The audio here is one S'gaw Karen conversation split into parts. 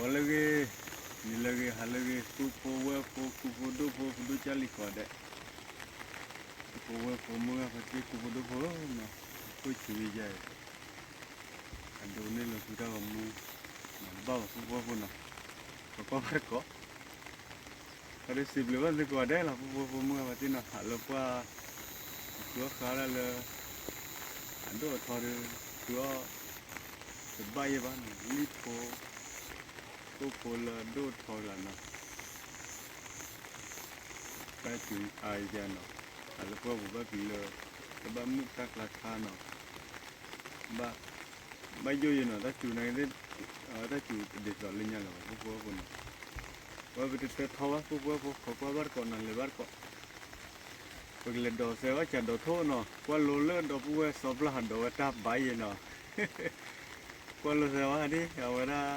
ဂီၤလၢအဂ့ၤ, နံၤလၢအဂ့ၤ, ဟါလၢအဂ့ၤ, ဃူဖိဝဲၢ်ဖိ ဃူဖိဒိၣ်ဖိ ပဒိၣ်ကၢ်လံၤကိးဂၤဒဲး, ဃူဖိဝဲၢ်ဖိ မုၢ်ဂၢ်ဖါတံၢ် ဃူဖိဒိၣ်ဖိနီၤ, ခိၣ်ဆံးယဲယဲအံၤ, အဒိးန့ၢ်လီၤသုတၢ်ဂီၤမူ, မၤတဘၣ်ဘၣ် ဃူဖိဝဲၢ်ဖိနီၤ, ပှၤကွၢ်ဘၣ်တကိး ဒီးစံးဘျုးဘၣ်သုကိးဂၤဒဲးလီၤ ဃူဖိဝဲၢ်ဖိ မုၢ်ဂၢ်ဖါတံၢ်နီၤ, ဟးလၢပှၢ် ပဃုအီၣ်ဃါဒၣ်လၢ အဒိၣ်အထီဒီး ဃုအီၣ်တဘၣ်ယဲၢ်ဘၣ်နီၤ, လံၣ်ဖိ ကိၣ်ဖိလၢအဒိၣ်အထီကလၤနီၤ, တၢ်စူၤအါယဲနီၤ, ဟးလၢပှၢ်ပူၤဘၣ်ပျံၤလၢ တဘၣ်မုာ်တၢ်ကျါခါနီၤ, ဘၣ် ဘၣ်ယိၣ်ယဲနီၤ, တၢ်စူၤနာ်က့သ့ၣ်, တၢ်စူၤတဒ်သိးလၢညါလၢၤဘၣ် ဃူဖိဝဲၢ်ဖိနီၤ, ဝဲပတတၢထီဘၣ် ဃူဖိဝဲၢ်ဖိ ခိးကွၢ်ဘၣ်တကိးနီၤ, လဲၤဘၣ်တကိး ပကလဲၤဒိးစဲးဝဲကၠးဒီးထိၣ်နီၤ, ကွၢ်လိလၢဒီပုၢ်ဝဲၢ်စီၤပျၢ်ဟးဒိးဝဲတၢ်ဘါယဲနီၤ, ကွၢ်လိစဲးဝဲဒ် အဝဲဒၣ်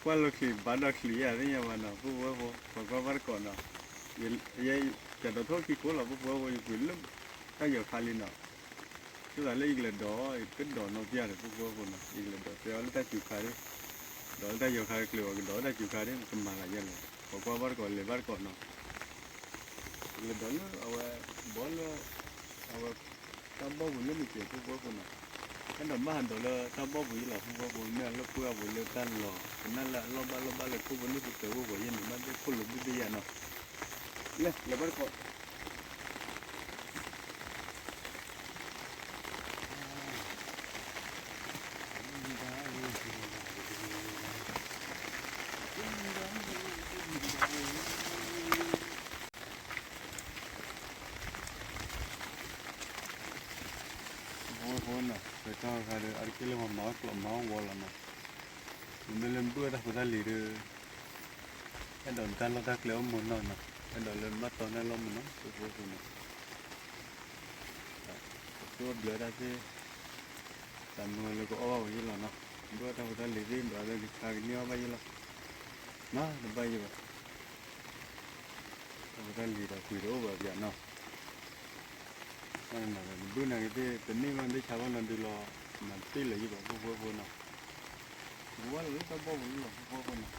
ကွၢ်လိချံးဘါဒီးချံးယဲသ့ၣ်ညါဘၣ်နီၤ, ပုၢ်ဖိဝဲၢ်ဖိ ပှၤကွၢ်ဘၣ်တကိးနီၤ, ယကၠးဒီးထိၣ်ခံကိးလီၤ ပုၢ်ဖိဝဲၢ်ဖိ ယပှ့ၤလၢတၢ်ယီၤခါလံနီၤ, ဒ်သိးလၢယကလဲၤဒိး ယကဒိးနီၢ်ပျၢ်ဒီး ပုၢ်ဖိဝဲၢ်ဖိနီၤ, ယကလဲၤဒိးစဲးအီၤလၢတၢ်စူၤခါဒ်, ဒိးလၢတၢ်ယီၤခါတကျၢၤဘၣ် ကဒိးလၢတၢ်စူၤခါဒ် ကမၤလၢယဲလီၤ, ပှၤကွၢ်ဘၣ်တကိး လဲၤဘၣ်တကိးနီၤ လဲၤဒိးလၢအဝဲ ဘီလၢ အဝဲ တၢ်ဘီၣ်ပူၤလၢမ့ၢ်စဲး ပုၢ်ဖိဝဲၢ်ဖိနီၤ, အဲၣ်ဒိးဘၣ်ဟးဒိးလၢတၢ်ဘီၣ်ပူၤယဲလီၤ ပုၢ်ဖိဝဲၢ်ဖိ, မ့ၢ်အလၢပှၢ်ပူၤလၢတၢ်လီၤ ကနၣ်လၢအလီၢ်ဘၣ်လီၢ်ဘၣ်လၢခိၣ်ဖိန့ၣ် ပတဲဝဲပှၤယဲန့ၣ် ဘၣ်သ့ၣ်ခိၣ်လိၤဘျုးဘျုးယဲနီၤ, လဲၤ လဲၤဘၣ်တကိး ဖိဖိနီၤ, ပတၢ်ဂၤဒီး အါတက့ၢ်လၢပှၤမၤအီၣ်ကျိးမၤအီၣ်ဝီလီၤနီၤ, မ့မ့ၢ်လၢဘုၣ်တၢ်ဖိတၢ်လံၤဒီး အဲၣ်ဒိးတၢ်လီၢ်တၢ်ကျဲအိၣ်မူနီၢ်နီၤ, အဲၣ်ဒိးလၢဘၣ်တီန့ၢ်လီၢ်မူနီၤ ဖိဖိဖိနီၤ, ပကဘျၢတၢ်သ့ၣ် တၢ်မုၢ်လၢကအီၣ်ဘၣ်ဝဲယဲလီၤနီၤ, ဘုၣ်တၢ်ဖိတၢ်လံၤသ့ၣ် ဒွးလၢနခါကန့ၢ်အီၣ်ဘၣ်ယဲလီၤ, မၤတဘၣ်ယဲဘၣ် တၢ်ဖိတၢ်လံၤဒီးပှ့ၤတအိၣ်ဘၣ်ပယီၤနီၤ, ဘၣ်နၤဒီး နဘုၣ်နာ်က့သ့ၣ် တန့ၢ်ဘၣ်သ့ၣ်ဆါဘၣ်နီၤဒုးလီၤ, မၤတပ့ၢ်လၢၤယဲဘၣ် ဖိဖိဖိနီၤ, ကဝါလၢတၢ်ဘီၣ်ပူၤလီၤ ဖိဖိဖိနီၤ.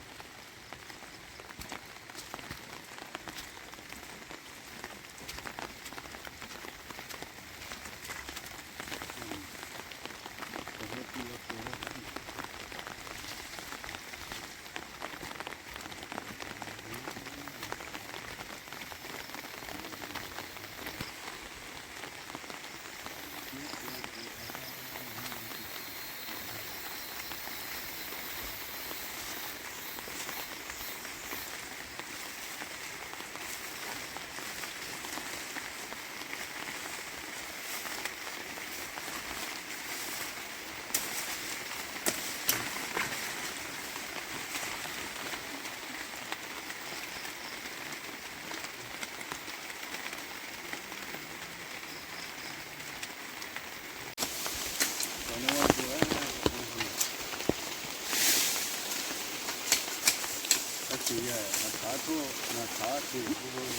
တၢ်စူၤယဲ နထးထိၣ် နထးထိၣ် ဖိဖိ တၢ်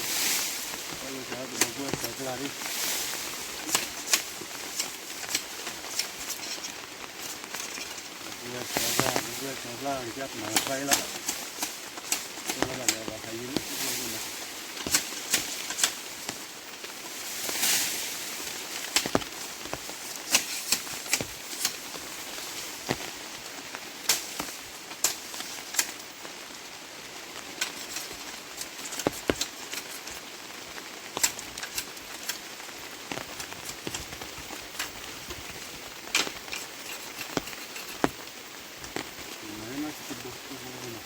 လၢကဒီပုၢ်ဝဲၢ်စီၤပျၢ်ဒ် ပုၢ်ဝဲၢ်စီၤပျၢ် ပုၢ်ဝဲၢ်စီၤပျၢ် ကစၢ်မၤတၢ်အံၤလီၤ တၢ်လၢဘၣ်လဲၤဘၣ်ဖးယံၤလံ ဖိဖိဖိနီၤ. နထးထိၣ် နထး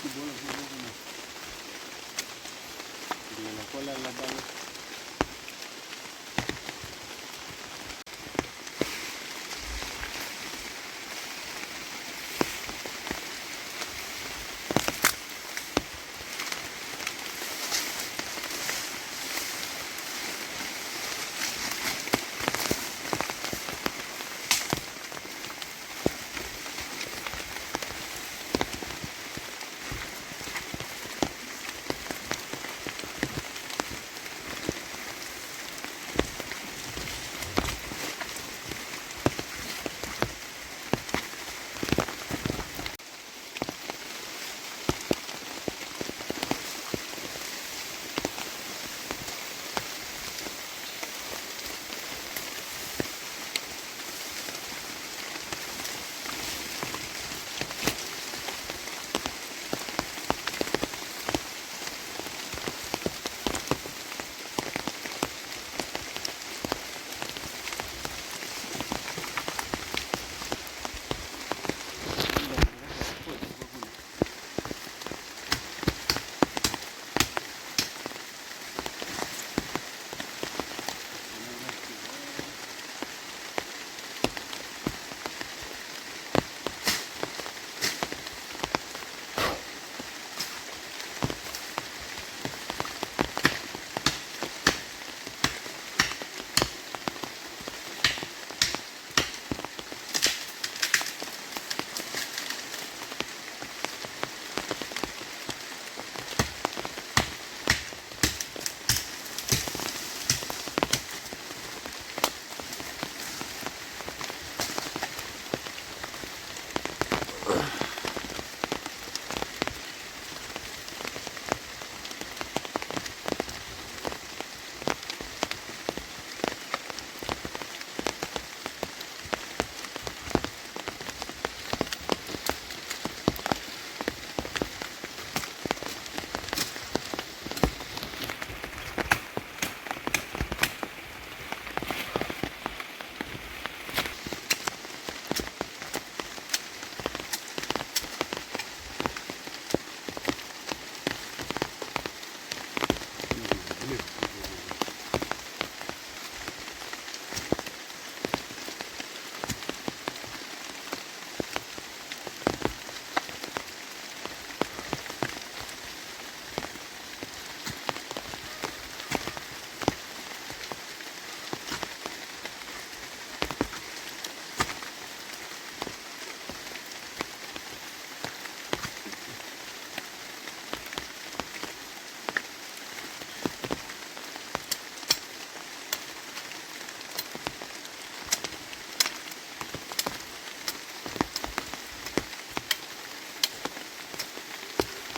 ဘိလီၤဘိဘိဘိနီၤ, လဲၤလီၤကွၢ်လၢလါဘၣ်လၢ လီၤ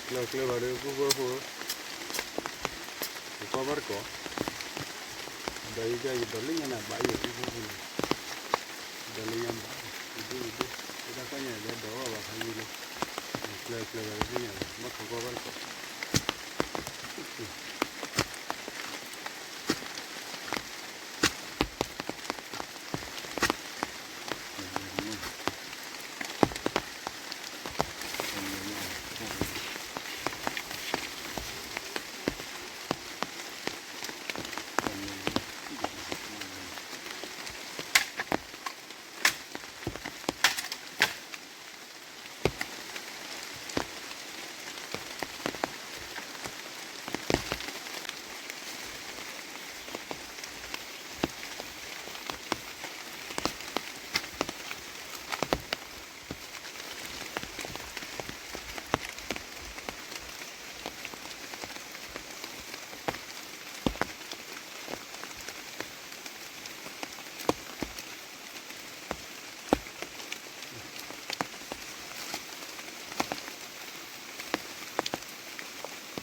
ကျၢၤဘၣ်ဒီး ပူဖိဖိ, ပကွၢ်ဘၣ်တကိး, ဒီးယကယဒီးလၢညါန့ၣ် ဘၣ်ယိၣ်ပူဖိဖိန့ၣ်, ဒီးလၢညါဘၣ်, ယဒိၣ်ယဒိၣ်, တၢ်တၢ်ညါဒီးဒီးဘၣ်ဖးယံၤလီၤ, ကျၢၤကျၢၤဘၣ်လၢညါ, ဘၣ်ခိးကွၢ်ဘၣ်တကိး.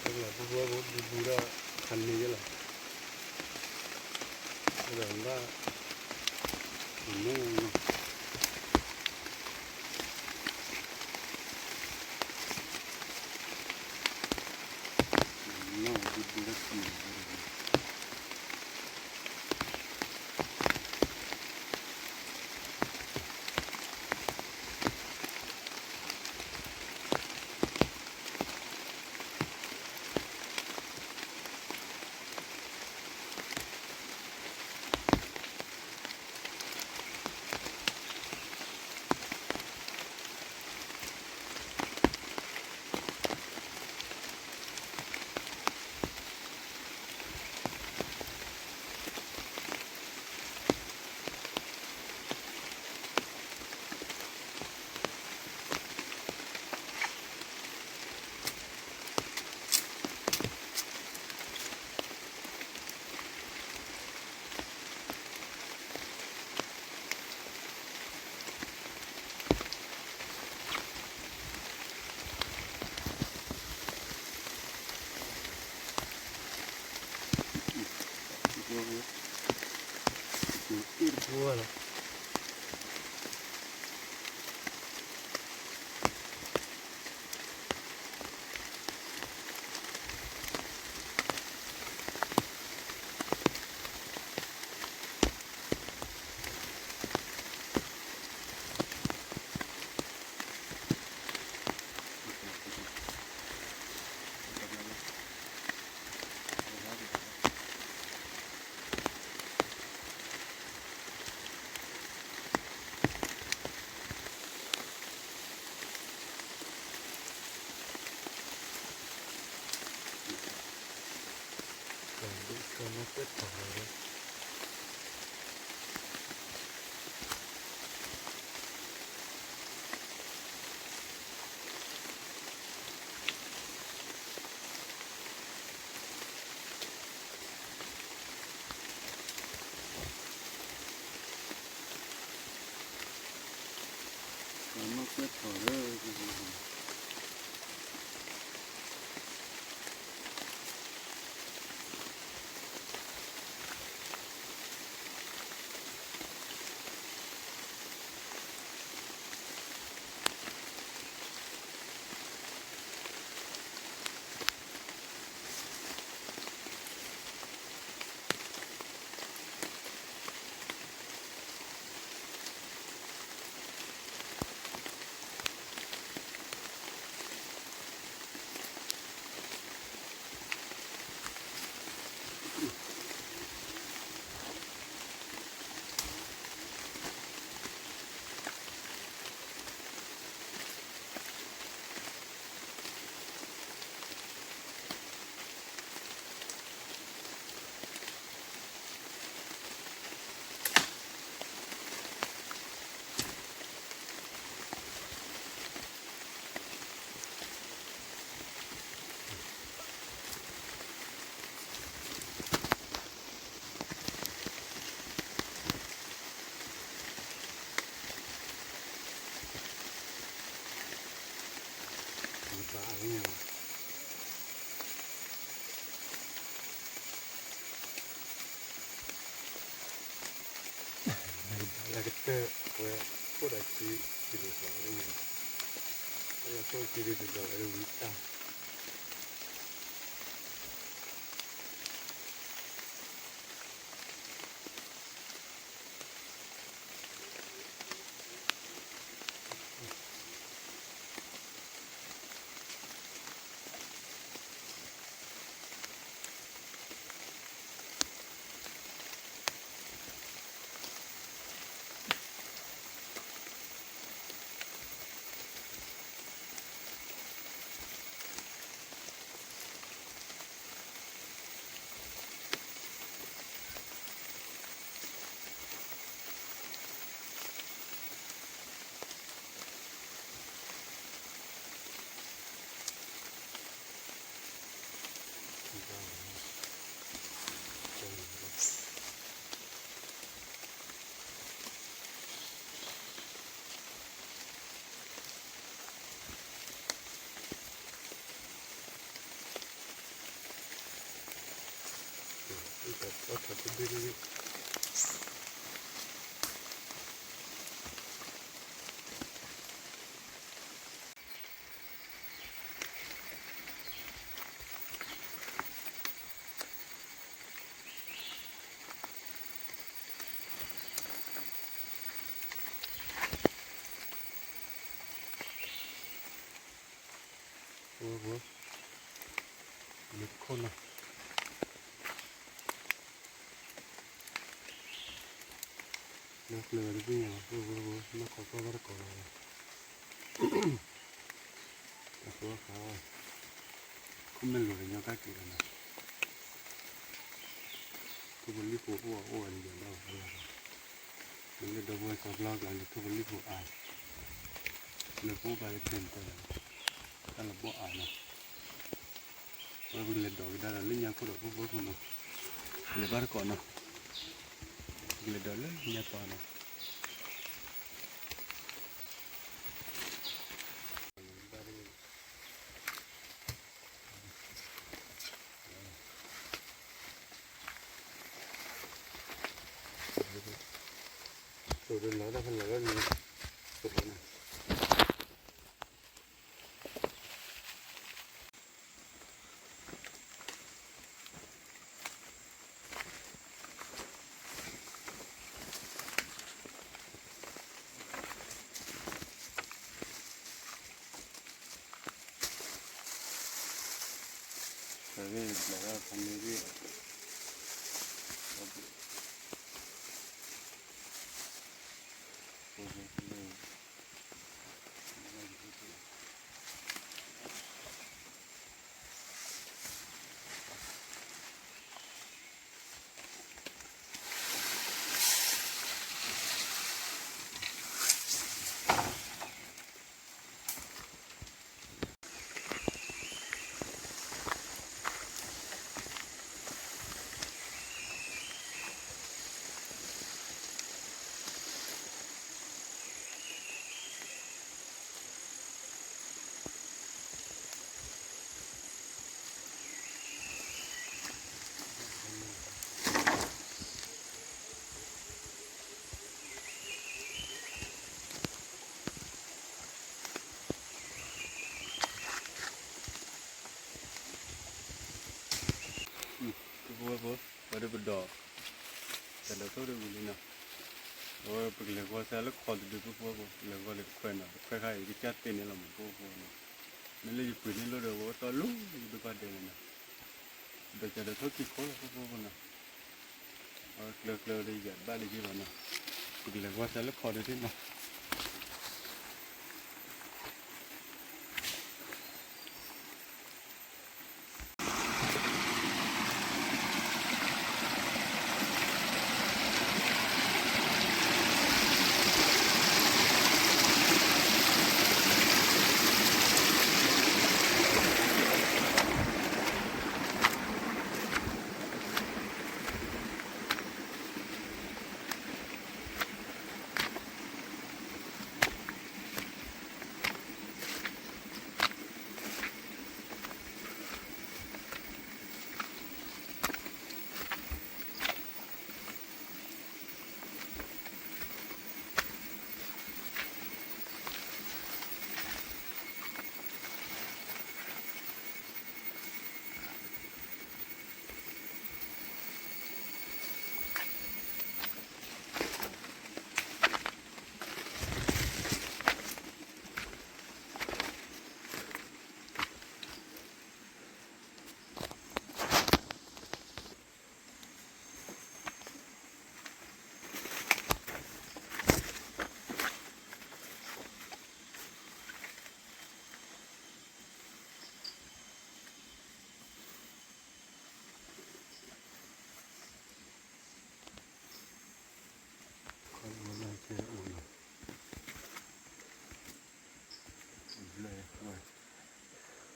ပကလၢပဝဲပဘူးဘူးဒၣ်ခါန့ၣ်ယဲလီၤ, ဒီးဘၣ်, မ့ၢ်နီၤ, နီၤဘူးဘူးဒၣ်ခါန့ၣ်ယဲလီၤ. မ့ၢ်ပၢၢ်ထီၣ်လီၤ မ့ၢ်ပၢၢ်ထီၣ်လီၤ နဘၣ်အါန့ၣ်ဘၣ် နဘၣ်လၢကတၢၢ် ဝဲ ခိၣ်ဒီးခံ ကံၤဒိၣ်သီန့ၣ် လၢခိၣ်ခံဒုးတဒီးဝဲဝံတၢ် ဝဲ ဝဲ လၢခိၣ်နီၤ လၢကျၢၤဝဲတသ့ၣ်ညါဘၣ် ဝဲ ဝဲ ဝဲ နီၢ်ခီကီၢ်ဘၣ်တကိးလီၤဝဲ တၢ်ဖိဃါ ခိၣ်မဲၢ်လိၤဒီးညီကၣ်က့ၤလီၤနီၤ ထိၣ်ဖိလံၣ်ဖိအိၣ်အအိၣ်ဝဲန့ၣ်ဒီး လၢဒီပုၢ်ဝဲၢ်ကီၢ်ဘျီကျါန့ၣ် ထိၣ်ဖိလံၣ်ဖိအါ လၢပအိၣ်ဘၣ်လၢထဲန့ၣ် တၢ်လၢဘီၣ်အါနီၤ ပကလဲၤဒိးကဒါဒီးလၢညါခိၣ်ဒီး ပဖိဖိနီၤ လဲၤဘၣ်တကိးနီၤ ပကလဲၤဒိးလၢညါတီၤနီၤ ဖိဝဲဖိ, ပှၤဒီးပဒိး, တၢ်ဒိးထီၣ်တဝံၤလံနီၤ, အဝဲပကလဲၤဂီၤစၢ်လၢခီၣ်တဒုဖိဖိဖိ, လဲၤဂီၤဒီးတခွဲးနီၤ, တခွဲးခါအံၤ ကစၢ်သ့န့ၣ်လီၤမးဖိဖိနီၤ, မ့ၢ်လၢယပှ့ၤန့ၢ်လိာ်ဒီးဝဲတီလိၤ ယဒိးဘၣ်ဒဲးန့ၣ်နီၤ, ဒီးတၢ်ဒိးထီၣ်ခံခီလီၤဖိဖိဖိနီၤ, အဝဲကျၢၤကျၢၤဒီးယၤတဘၣ်ဒံးက့ၤဘၣ်နီၤ, ပကလဲၤဂီၤစၢ်လၢခီၣ်တဒုနီၤ.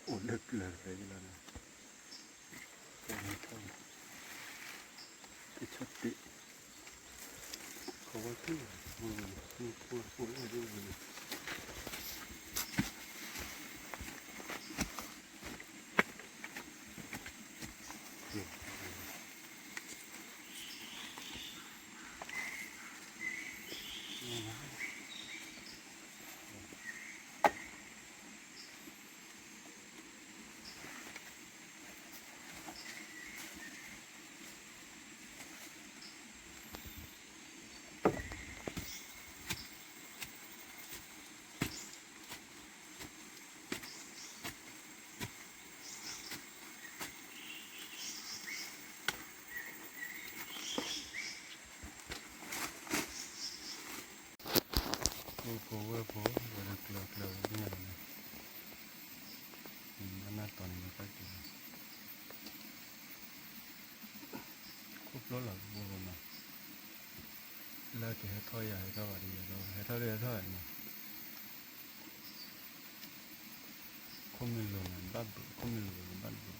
အိၣ်လၢကျၢၤဖဲလီၤန့ၣ်, ကဆီၣ်တ့ၢ်, ခီဝဲ, အိၣ်လၢဒ်န့ၣ်.ဖိဖိဝဲၢ်ဖိ, ဝဲဒၣ်ကျၢၤကျၢၤဒ်န့ၣ်, နနၢ်တီၤန့ၣ် နတၢ်က့ၤလီၤ, ခိၣ်ဖျိလီၤဖိဖိနီၤ, လၢကဟဲထီၣ်ယၤဟဲထီၣ်ဘၣ်ဒီးယၤဒီး ဟဲထီၣ်ဒီးဟဲထီၣ်နီၤ. ခိၣ်မ့ၢ်လိၤန့ၣ် ဘၣ်ဒိး, ခိၣ်မ့ၢ်လိၤန့ၣ် ဘၣ်ဒိး,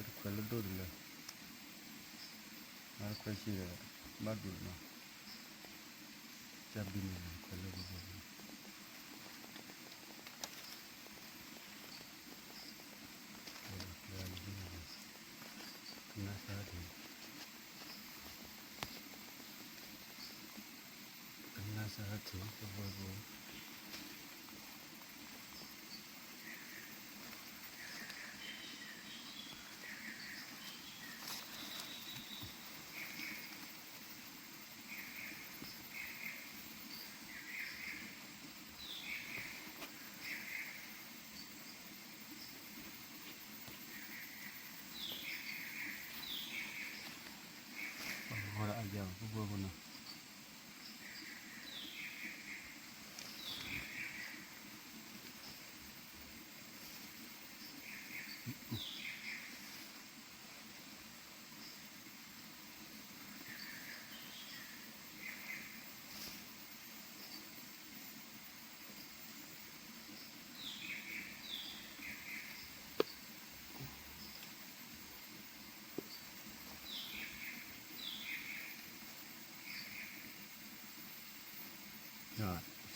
တခွဲးလိၣ်ဒိၣ်တလၢ, မ့ၢ်တခွဲးဆံးဒီး ဘၣ်ဒိးနီၤ, ကၢ်ဘံန့ၣ် တခွဲးလိၣ်ဒိၣ်ဒိၣ်, ကနၣ်စၢ်ထံး, ကနၣ်စၢ်ထံး ဖိဖိဖိ. အီၣ်အါယၤ ဖိဖိဖိနီၤ.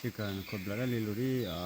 ဆ့ကၤနခီဘျီဒၣ်လံလိၤဒံးဧါ.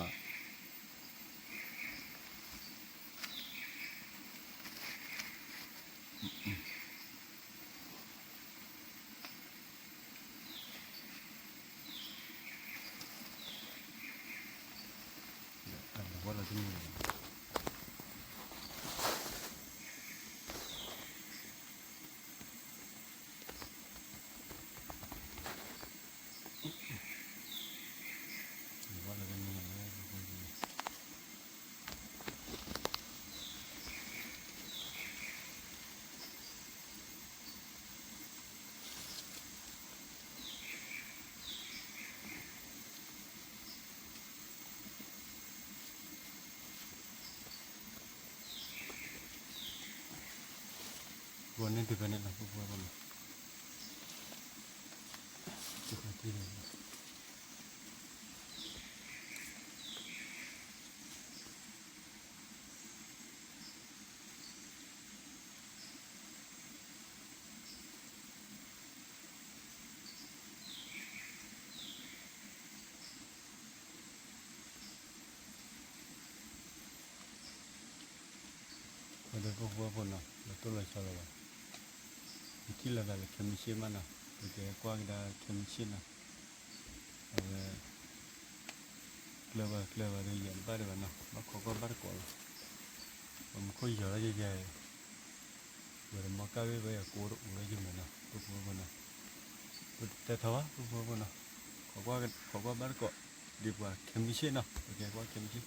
န့ၣ်တဖဲန့ၣ်လီၤ ဖိဖိဖိနီၤ, တဖဲတ့ၢ်လီၤ. ဝဲဒီးဖိဖိဖိနီၤ, လၢတိၢ်လီၤဆီလီၤဘၣ်, ပထံၣ်လိာ်သးလၢခဲမုၢ်ဆ့ၣ်မးနီၤ, ပကကွၢ်ကဒါခဲမုၢ်ဆ့ၣ်နီၤ, အဝဲ ကျၢၤဘၣ်ကျၢၤဘၣ်ဒီး ယၤတဘၣ်ဒံးဘၣ်နီၤ, ဘၣ်ခိးကွၢ်ဘၣ်တကိးလီၤ. ပမူခိၣ်ယီၤလၢယဲယဲ, ဝဲဒီးမီၢ်ကၢ်ဂ့ၢ်ဝဲယၤကိးတအိၣ်လၢယမဲာ်နီၤ ဖိဖိဖိနီၤ, ပတဲထီၣ်ဘၣ် ဖိဖိဖိနီၤ, ခိးကွၢ်ဘၣ်တကိး, ဒ်ပှၤခဲမုၢ်ဆ့ၣ်နီၤ ပကကွၢ်ခဲမုၢ်ဆ့ၣ်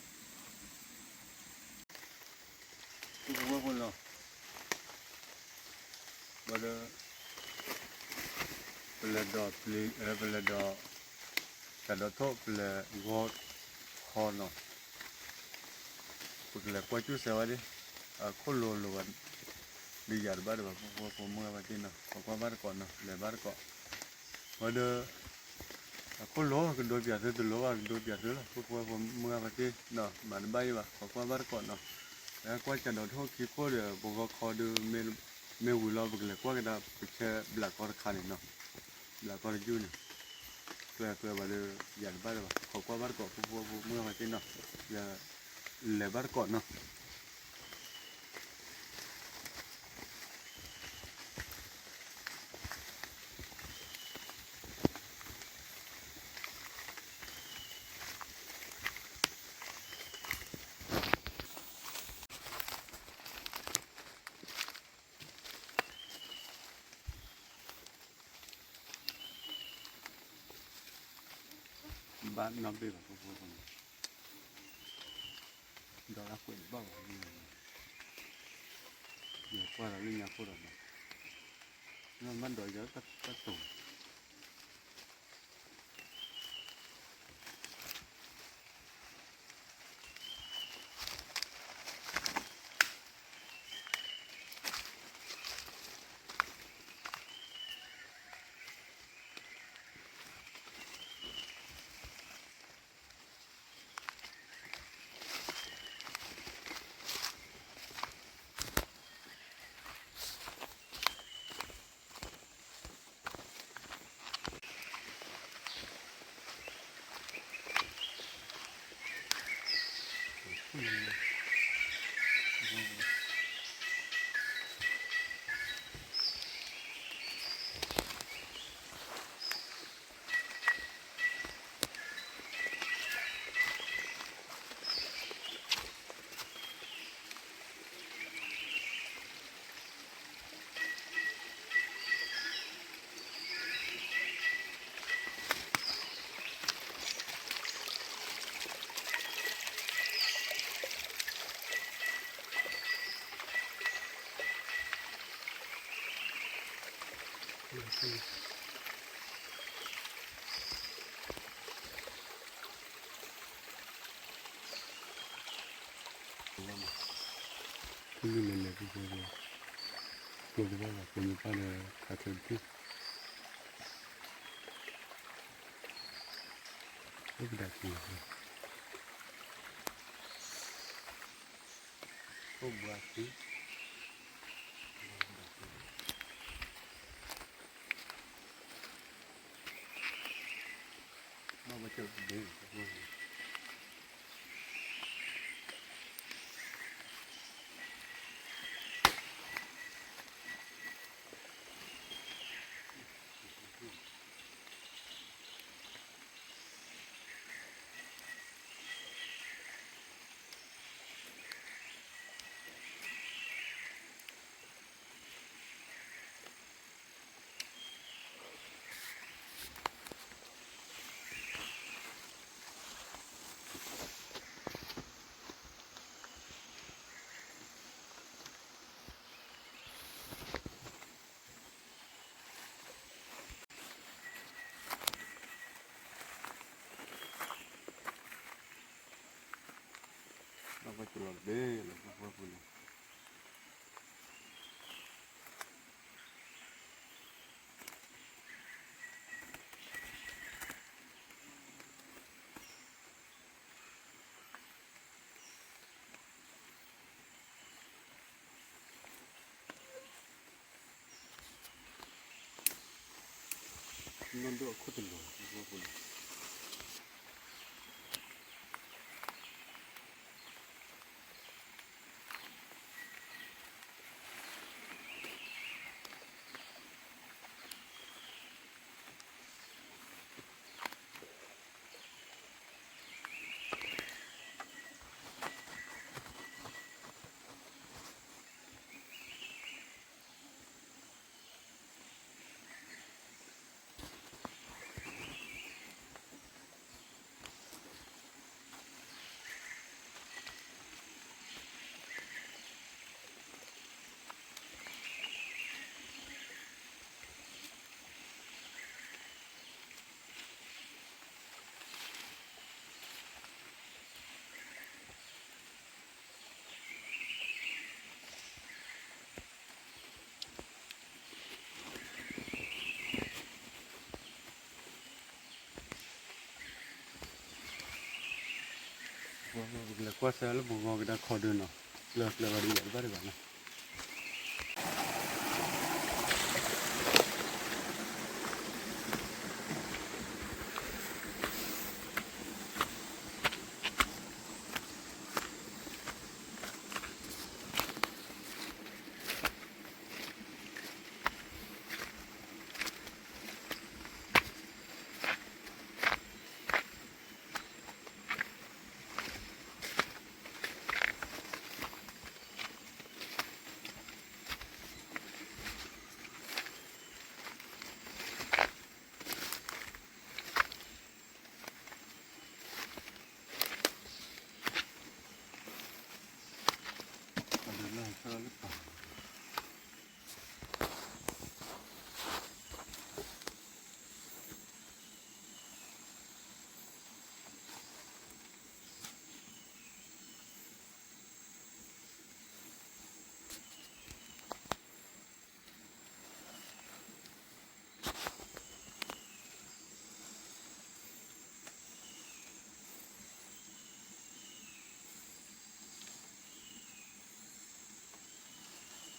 ဖိဖိဖိနီၤ, ဝဲဒီး ပလဲၤဒီးပျံၤ ပလဲၤဒီး ကဒီးထိၣ်ပလဲၤဂီၤခီနီၤ, ပကလဲၤကွၢ်ကၠူၣ်စဲဝဲဒၣ်, အခိၣ်လိၤလိၤဘၣ်, ဒ်ယၤတဘၣ်ဒံးဘၣ် ဖိဖိဖိမုၢ်ဂၤဘၣ်သ့ၣ်နီၤ ခိးကွၢ်ဘၣ်တကိးနီၤ လဲၤဘၣ်တကိး, ဝဲဒီး အခိၣ်လိၤကဒိးပၠးသုတလိၤဘၣ် ကဒိးပၠးသုလီၤ ဖိဖိဖိမုၢ်ဂၤဘၣ်သ့ၣ်နီၤ မၤတဘၣ်ယံၤဘၣ် ခိးကွၢ်ဘၣ်တကိးနီၤ, ကွၢ်ကဒီးထိၣ်ခံခိၣ်ဒီး ပဂီၤခီဒီး မ့ၢ်ဝံၤလီၤ ပကလဲၤကွၢ်ကဒါ ပဆဲဘျးကီတခါန့ၣ်နီၤ, ဘျးကီတကၠူၣ်န့ၣ်, ကျၢၤကျၢၤဘၣ်ဒီး ယၤတဘၣ်ဒံးဘၣ် ခိးကွၢ်ဘၣ်တကိး ဖိဖိဖိမုၢ်ဂၤဘၣ်သ့ၣ်နီၤ, လဲၤဘၣ်တကိးနီၤ ဘၣ်နီၣ်ဘ့ၣ်ဘၣ် ဖိဖိဖိန့ၣ်, ဒီးတၢ်ကွဲးဘၣ်ဘၣ်, ယကွၢ်ဒီးလၢညါခိၣ်ဒီးဘၣ်, မ့ၢ်ဒီးယတၢ်တိာ် ဖုလူလၢလဲၤဖုဖုဖု, ကျိကဘၣ်လီၤ ကျိမ့ၢ်ပၢ်ဒီး ခးချၢတထံၣ်, အိၣ်ကဒါက့ၤ, အိၣ်ဘှါသံ, ဘၣ်ဘၣ်ကၢၣ်ဒ့, ဘၣ်ဘၣ်ကၢၣ်လီၤဒ့လီၤ ပှၤပှၤပူၤန့ၣ်, နီၢ်ဒိၣ်အခိၣ်တလီၤ ပကလဲၤကွၢ်ဆၢလၢပဂီၤကဒါခီဒုနီၤ, ကျၢၤကျၢၤဝဲဒ်ယၤတဘၣ်တဘၣ်နီၤ.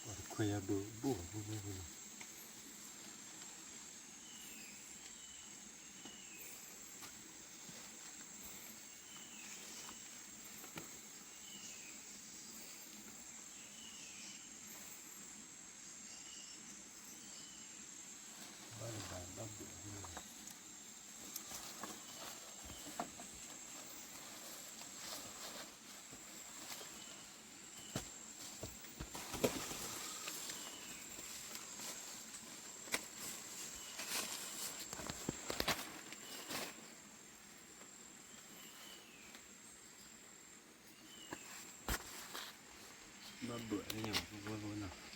ပှၤတခွဲးယၤဘၣ်ဘၣ်ဘၣ်ဘၣ်ဘၣ်နီၤ. ဘၣ်တဘၣ်ဘၣ်ဘၣ် ဘၣ်ဘၣ်န့ၣ် ဝဲဝဲနီၤ.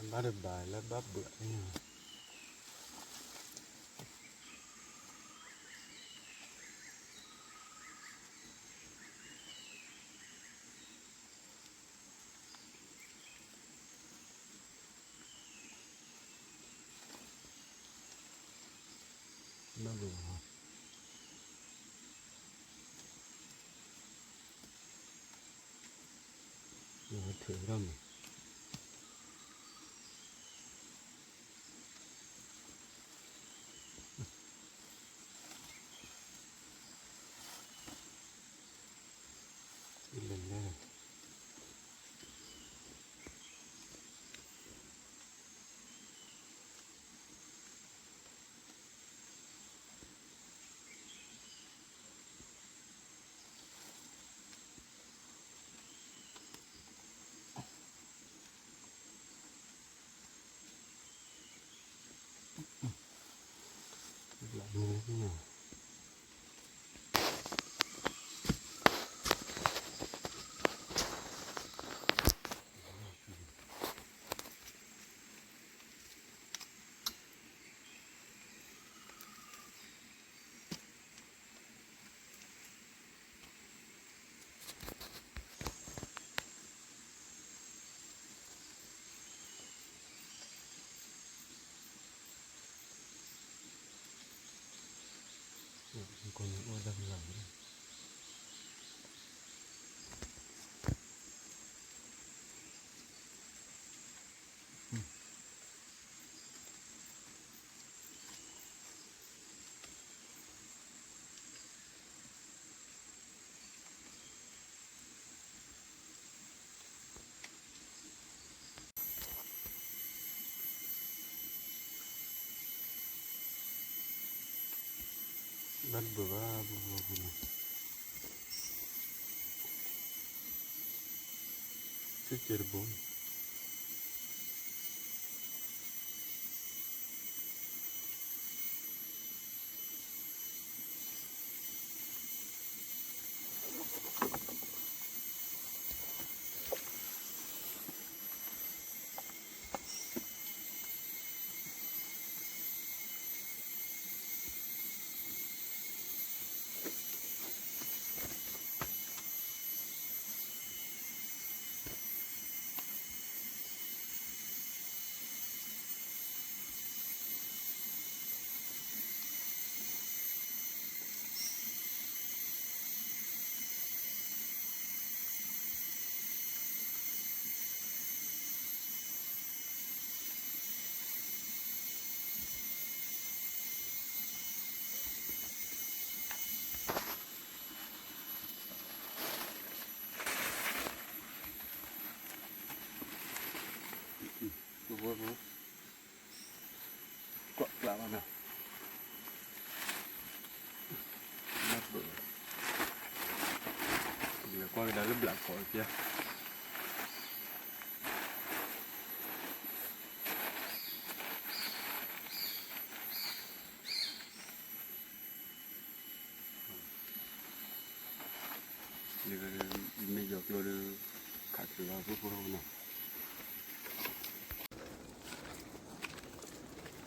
အဘၣ်တဘၣ်လၢဘၣ်ဘၣ်န့ၣ် ဘၣ်ဘျီး, ယဝဲထုးထီၣ်မး, လဲၤလဲၤ ဘၣ်တဘၣ်ဘၣ်, ဆ့ကဲတဘိ. ကွၢ်ကျါဘၣ်နီၤ, လဲၤကွၢ်ကဒါလၢဘျးကီးပျါ. မ့ၢ်ယီၤကျိဒီး ခးချုးလီၤ ဖိဖိဖိနီၤ,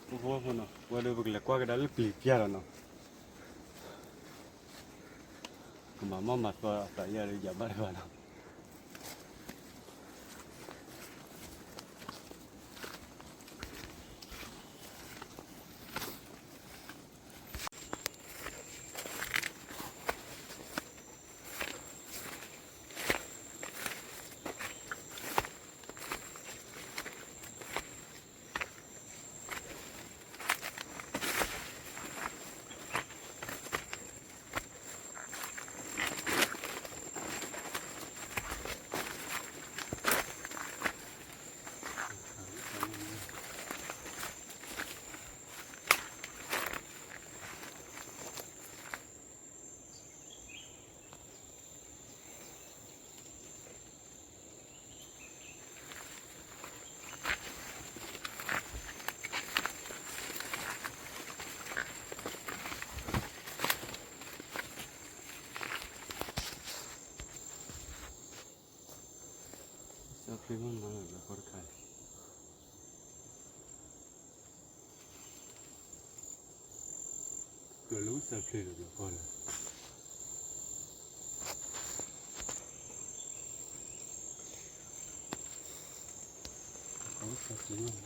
ဖိဖိဖိနီၤ, ဝဲဒီးပကလဲၤကွၢ်ကဒါလၢပျံၤပျါလီၤနီၤ, ကမၤမီၢ်မၤသီအသးယၤဒီး ယၤဘၣ်တဘၣ်နီၤ. သၢဖျၢၣ်မ့ၢ်နီၤ လၢကီၢ်တခါအံၤ ကၢၤလၢသၢဖျၢၣ်လၢကီၢ်လၢ ကီၢ်သၢဖျၢၣ်မ့ၢ်နီၤ.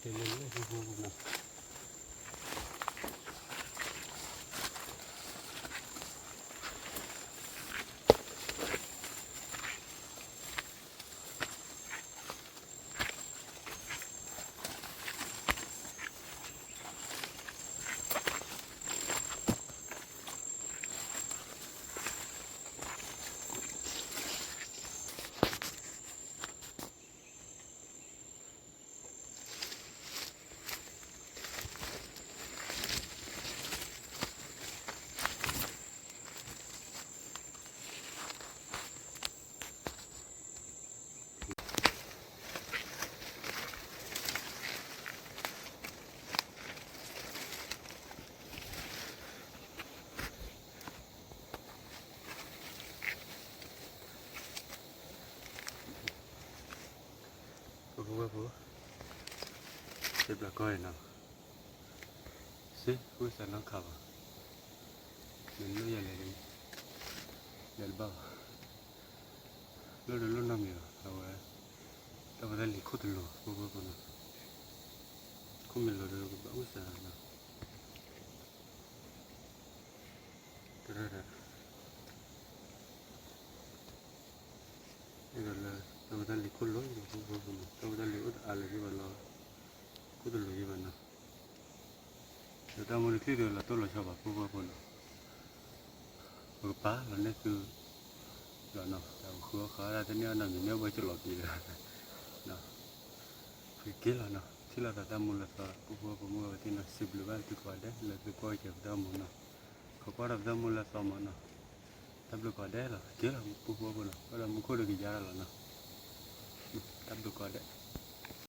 တလၢလၢဟူဟူနီၤ. ပဖိဝဲၢ်ဖိ, စံးဘျုးကီးအံၤနီၤ, စ့ ဝံသးနီတခါဘၣ်, မ့ၢ်လိၣ်ယၤလဲၤ, လဲၤတဘၣ်ဘၣ်, လိၣ်ဒီးလိၣ်နီတမံၤဘၣ်, အဝဲ တၢ်ဖိတၢ်လံၤခိၣ်တလိၤ ပဖိဝဲၢ်ဖိနီၤ, ခိၣ်မ့ၢ်လိၤဒီးကဘၣ်ဝံသးနီၤ. တရၢဒီး အဲၣ်ဒိးလၢ တၢ်ဖိတၢ်လံၤခိၣ်လိၤ ပဖိဝဲၢ်ဖိနီၤ, တၢ်ဖိတၢ်လံၤအိၣ်တအါလၢၤဘၣ်လီၤ, ခိၣ်တလိၤယံဘၣ်နီၤ. ဒီးတၢ်မူတချံၣ်ဒီးလီၤတိၢ်လီၤဆီဘၣ် ပဖိဝဲၢ်ဖိနီၤ, ပကပာ်လီၤန့ၢ်သု လီၤနီၤ, တၢ်ပဃုအီၣ်ဃာ်ဒၣ်တန့ၢ်အီၣ်နီတမံၤ မ့ၢ်အိၣ်ဘၣ်ကလီၤပံၤဒီး ပကက့ၤလီၤနီၤ, ထံၣ်လိာ်သးတၢ်မူလၢသီ ပဖိဝဲၢ်ဖိမုၢ်ဝဲၢ်ပှၢ်သ့ၣ်နီၤ, စံးဘျုးဘၣ်သုကိးဂၤဒဲး လၢသုကွၢ်က့ၤပတၢ်အိၣ်မူနီၤ, ခိးကွၢ်ဒီးပတၢ်မူလၢသီမးနီၤ, တၢ်ဘျုးကိးဂၤဒဲးလီၤ, က့ၤလီၤ ပဖိဝဲၢ်ဖိနီၤ, ကွၢ်ဒီးမူခိၣ်ဒီးကယါလီၤနီၤ, တၢ်ဘျုးကိးဂၤဒဲး.